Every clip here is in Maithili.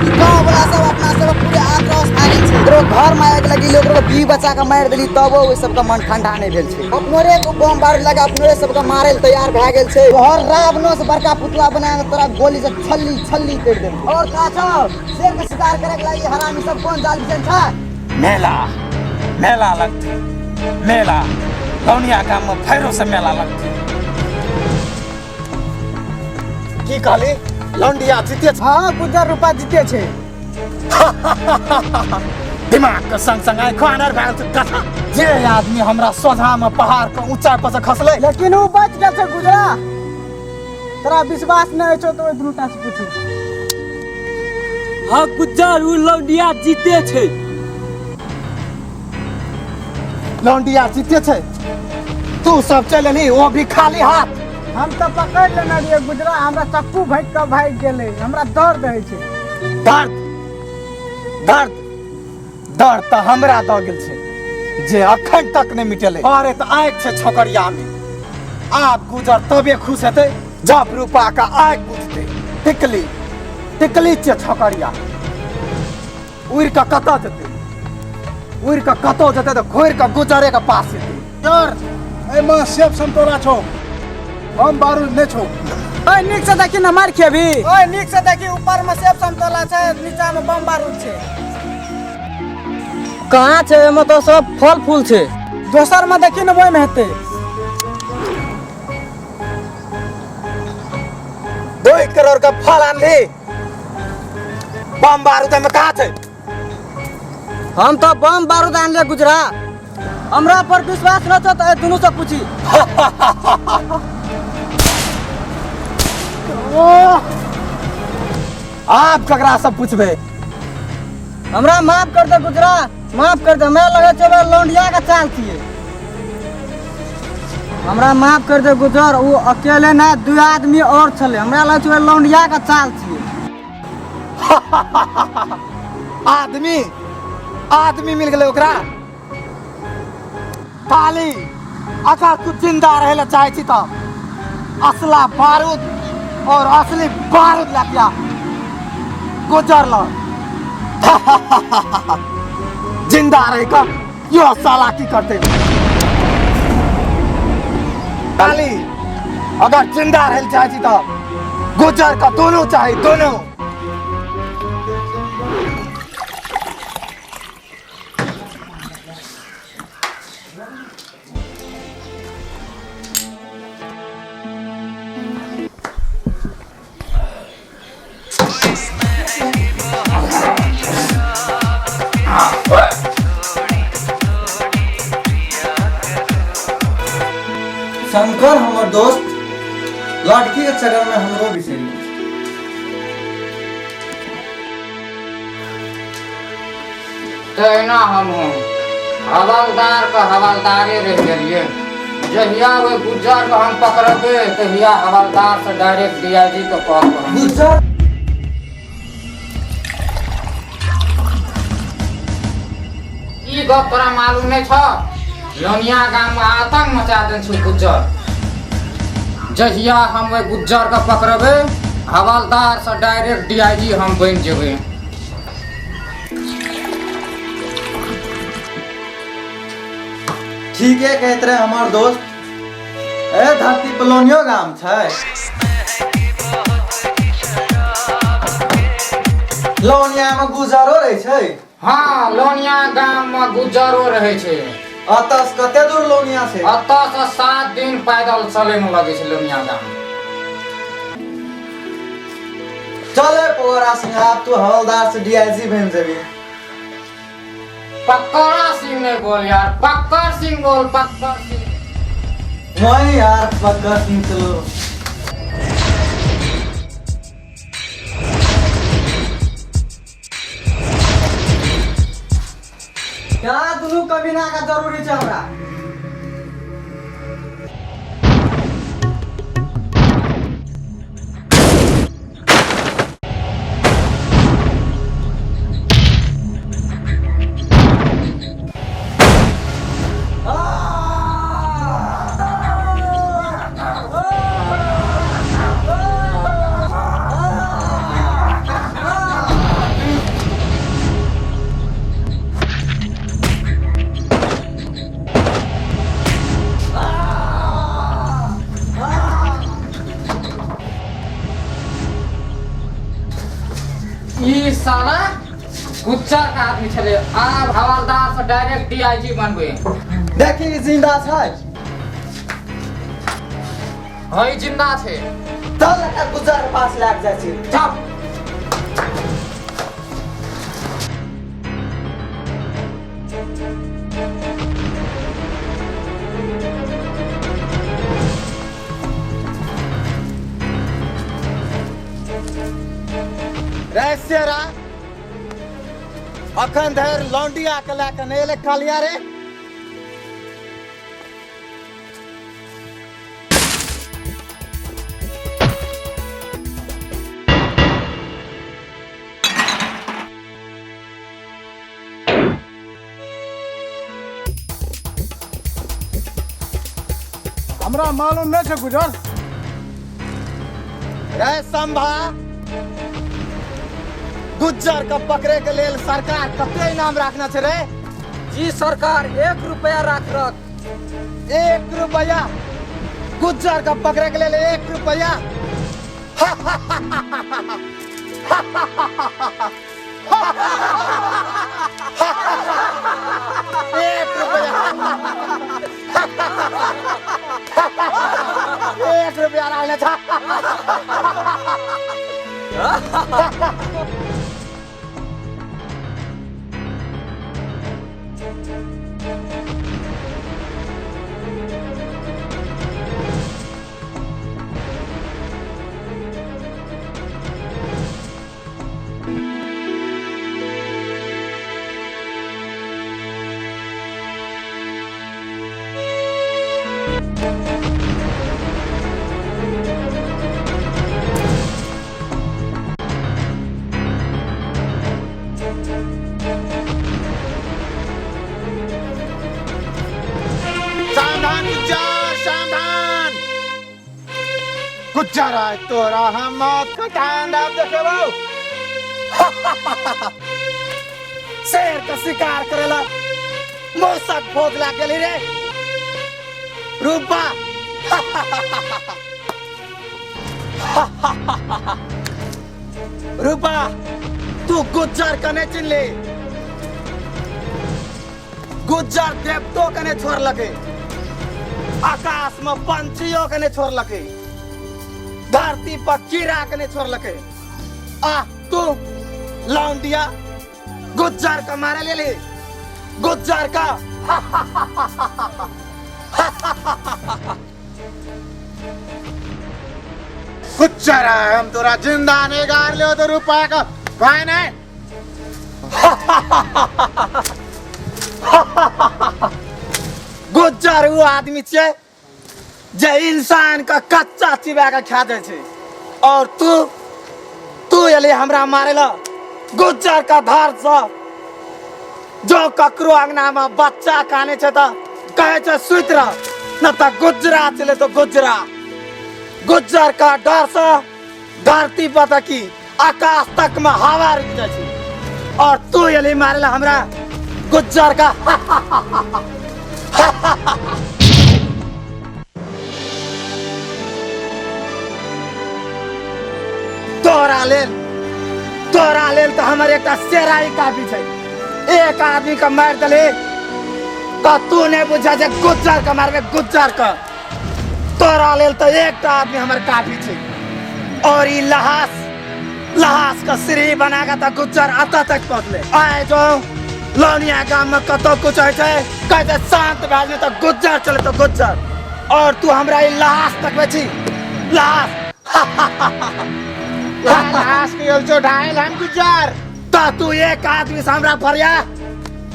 गाँव वाला सब अपना सब पूरे आक्रोश भए गेल छै। ओकरो घर में आगि लगी, ओकरो बीवी बच्चा के मारि देली, तबो ओहि सबके मन ठंडा नहि भेल छै। अपनोरे के बम बारूद लगा अपनोरे सबके मारे लए तैयार भए गेल छै। तोहर रावणो से बड़का पुतला बना के तोरा गोली से छल्ली छल्ली करि देब। और का छौ, शेर के शिकार करे के लागी हरामी सब कोन जाल बिछेन छै? मेला मेला लगते, मेला लौनिया गाम में फेरो से मेला लगते। की कहली, लौंडिया जीते? हाँ गुजर, रूपा जीते छै। दिमाग के संग संग आँखो आनर भए गेल छै कथा। जे आदमी हमरा सोझा में पहाड़ के ऊंचाई पर से खसले, लेकिन ऊ बच गेल छै। गुजरा, तोरा विश्वास नहि छौ तऽ ओहि दुनूटा से पूछू। हाँ गुज्जर, उ लौंडिया जीते छै। लौंडिया जीते छै। तू सब चल एलही, वो भी खाली हाथ। हम तऽ पकड़ि लेने रहियै गुजरा, हमरा चक्कू भागि कऽ भागि गेलै। हमरा दर्द होइ छै। दर्द दर्द दर्द तऽ हमरा दऽ गेल छै जे अखन तक नहि मिटेलै। अरे तऽ आँखि छै छोकरिया में। आब गुजर तबे खुश हेतै जब रूपा का आँखि बुझतै। टिकली टिकली छै छोकरिया, उड़ि कऽ कतऽ जेतै? उड़ि कऽ कतौ जेतै तऽ घुरि कऽ गुजरे के पास जेतै। यार, एहिमे सेब संतोला छौ, बम बारूद नहि छौ। ओए नीक से देखी न, मार खेबी। ओए नीक से देखी, ऊपर में सेब संतोला छै, नीचा में बम बारूद छै। कहाँ छै? एहिमे तऽ सब फल फूल छै। दोसर में देखी न, ओहिमे हेतै। 2 करोड़ के फल आनली, बम बारूद एहिमे कहाँ छै? हम तऽ बम बारूद आनले गुजरा। हमरा पर विश्वास न छौ तऽ एहि दुनू से पूछी। आब ककरा से पूछबै? हमरा माफ कर दे गुजरा, माफ कर दे। हमरा लगै छै ओकरा लौंडिया के चाल छियै। हमरा माफ कर दे गुजर, ओ अकेले ना, दू आदमी और छलै। हमरा लगै छै ओकरा लौंडिया के चाल छियै। आदमी आदमी मिल गेलै ओकरा। काली, अगर तू जिंदा रहे ला चाहे छी तऽ असला बारूद और असली बारूद लए के आ गुजर ल। जिंदा रह कऽ यो साला की करते? काली, अगर जिंदा रहे चाहे छी तऽ गुजर का दोनों चाही, दोनों। शंकर हमर दोस्त लड़की के चक्कर में हमरो बिसरि गेल। तहिना हमहूँ हवलदार के हवलदारे रहि गेलियै। जहिया ओहि गुज्जर के हम पकड़बै, तहिया हवलदार से डायरेक्ट डीआईजी के पद पर हम। गुज्जर ई गप तोरा मालूम नहि छौ? लोनिया गाम में आतंक मचा देने छौ गुज्जर। जहिया हम ओहि गुज्जर के पकड़बै, हवलदार से डायरेक्ट डीआईजी हम बनि जेबै। ठीके कहैत रहे हमर दोस्त, ए धरती पर लोनियो गाम छै। लोनिया में गुजरो रहै छै। हाँ, लोनिया गाम में गुज्जरो रहै छै। अतः से कते दूर लोनिया छै? एतऽ से 7 दिन पैदल चले में लगै छै लोनिया गाम। चले पोरा सिंह, आब तू हवलदार से डीआईजी बन जेबी। पक्कड़ा सिंह नहीं बोल यार, पक्कर सिंह बोल, पक्कर सिंह। वही यार, पक्का सिंह। चलो। यहाँ दुनू कमीना का जरूरी छै हमरा। ई साला गुज्जर के आदमी छलै। आब हवलदार से डायरेक्ट डीआईजी बनबै। देखी जिंदा छै। हँ, ई जिंदा छै। चल एकरा गुज्जर के पास लए के जाइ छी। चल। रे शेरा, अखन धरि लौंडिया के लए कऽ नहि एलै कालिया रे। हमरा मालूम नहि छै गुजर। रे संभा, गुज्जर के पकड़े के लेल सरकार कते इनाम राखना छै रे? जी सरकार, 1 रुपया राख रख। 1 रुपया? गुज्जर के पकड़े के लेल 1 रुपया? 1 रुपया, 1 रुपया राखने छ। सावधान गुज्जर, सावधान गुज्जर, आय तोरा हम मौत का तांडव देखेबो। शेर का शिकार करेला मौसक भोग लाग गेली रे रूपा। रूपा, तू गुज्जर कने चिन्हली? गुज्जर देवतो कने छोड़लकै, आकाश में पंछियों कने छोड़लकै, धरती पर कीड़ा कने छोड़लकै, आ तू लौंडिया गुज्जर का मारे ले ली गुज्जर का। गुज्जर है, हम तोरा जिंदा नहीं गार लियो तो रुपया का भाई नहीं। गुज्जर वो आदमी छे जे इंसान का कच्चा चिबा के खा जाए छे, और तू तू एले हमरा मारे ला। गुज्जर का धार से जो ककरो अंगना में बच्चा काने छे त कहे छे सुत रह, न त गुजरा चले तो गुजरा। गुज्जर का डर से धरती पर तक की आकाश तक में हवा रुक जाए छे, और तू एले मारे ला हमरा गुज्जर का। तोरा लेल, तोरा लेल तो हमर एकटा सेराई काफी छै। एक आदमी के मारि देले तो तू नहीं बुझा जे गुज्जर के मारबे गुज्जर के। तोरा लेल तो एकटा आदमी हमर काफी छै, और ई लहास लहास के सीढ़ी बना के तो गुज्जर अतः तक पहुंचले। आए जो लौनिया गाम में कतौ कुछ होइ छै कहै छै शांत भए जाए तो गुज्जर चले तो गुज्जर, और तू हमरा ई लहास तकबै छी लहास। लहास के जो ढायल हम गुज्जर। तो तू एक आदमी से हमरा फरिया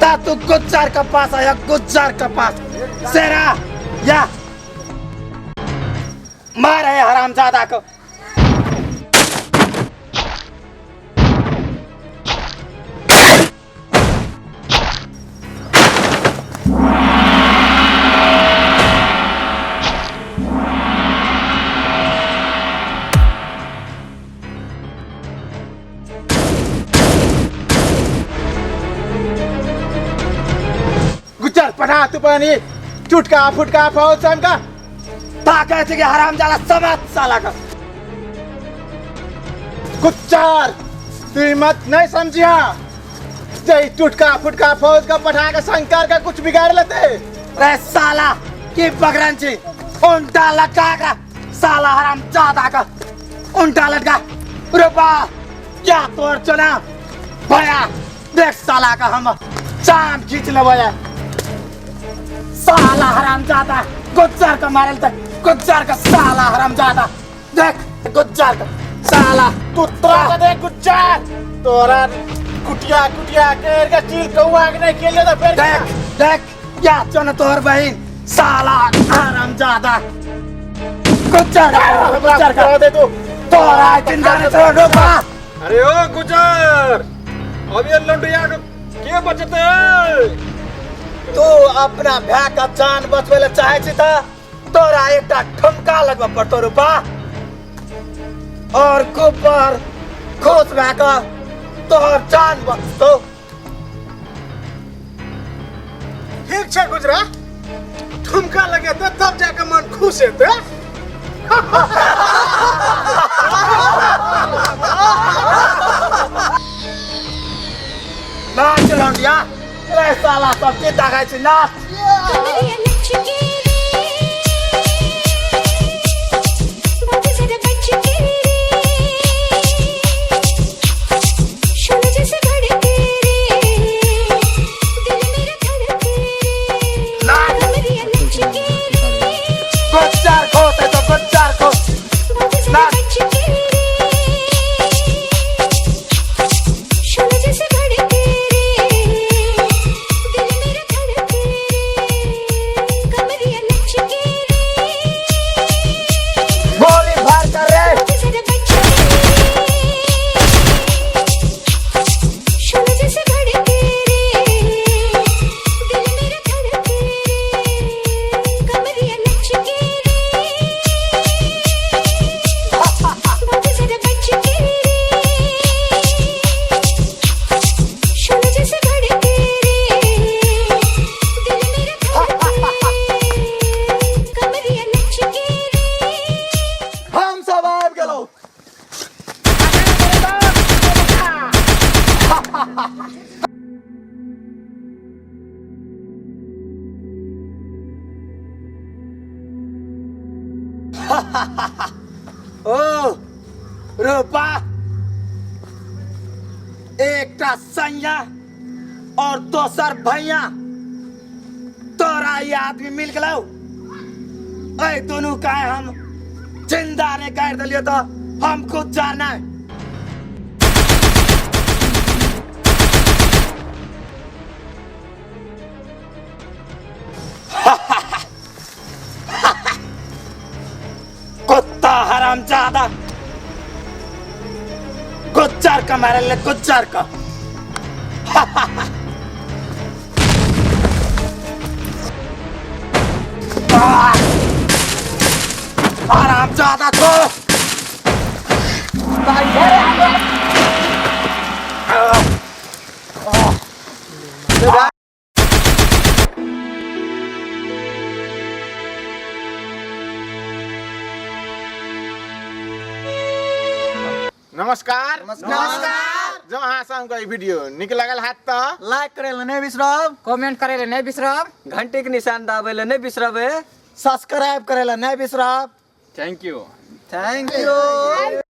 ता तू गुज्जर के पास आया, गुज्जर के पास सेरा या मार है हरामजादा को। गुज्जर पढ़ा तू पानी चुटका फुटका फौज का ताकत है कि हरामजादा समाज साला का। गुज्जर तू मत नहीं समझिया जे टुटका फुटका फौज का पठा के शंकर का कुछ बिगाड़ लेते। रे साला की पकड़न छी उल्टा लटका का साला हराम जादा का उल्टा लटका रुपा क्या तोर चना भया देख साला का हम चाम खींच लेबै। साला हराम जादा गुज्जर का मारल तक गुज्जर का साला हराम जादा देख गुज्जर का साला तू तोरा देख गुज्जर तोरा कुटिया कुटिया के के चील कौआ के नहीं खेल तो फिर देख देख क्या चन तोर बहिन साला हराम जादा गुज्जर का गुज्जर का दे तू तोरा जिंदा नहीं छोड़ रुपा। अरे ओ गुज्जर अब ये लंडिया के के बचते? तू अपना भाई का जान बचवे ले चाहे छी त तोरा एकटा ठुमका लगबे पड़तो रूपा और कुपर खुश भए के तोहर जान बचतो। ठीक छै गुजरा, ठुमका लगेते तब जाके मन खुश हेतै। नाच लौंडिया रे साला सब के ताकै छै नाच। गुज्जर खोस है तो गुज्जर खोस नाच। गोली फायर कर रे। हम सब आबि गेलौ। ओ रूपा एकटा सैया और दोसर भैया तोरा ई आदमी मिल गेलौ। ऐ दोनों का हम जिंदा ने काटि देलियो तो हम खुद जाना। कुत्ता हरामजादा गुज्जर का मारे ले गुज्जर का। हरामजादा को नमस्कार नमस्कार। जो अहाँ सबके ई वीडियो नीक लगल हैत त लाइक करे ले नहीं बिसरब, कमेंट करे ले नहीं बिसरब, घंटी के निशान दाबे ले नहीं बिसरब, सब्सक्राइब करे ले नहीं बिसरब। Thank you thank you.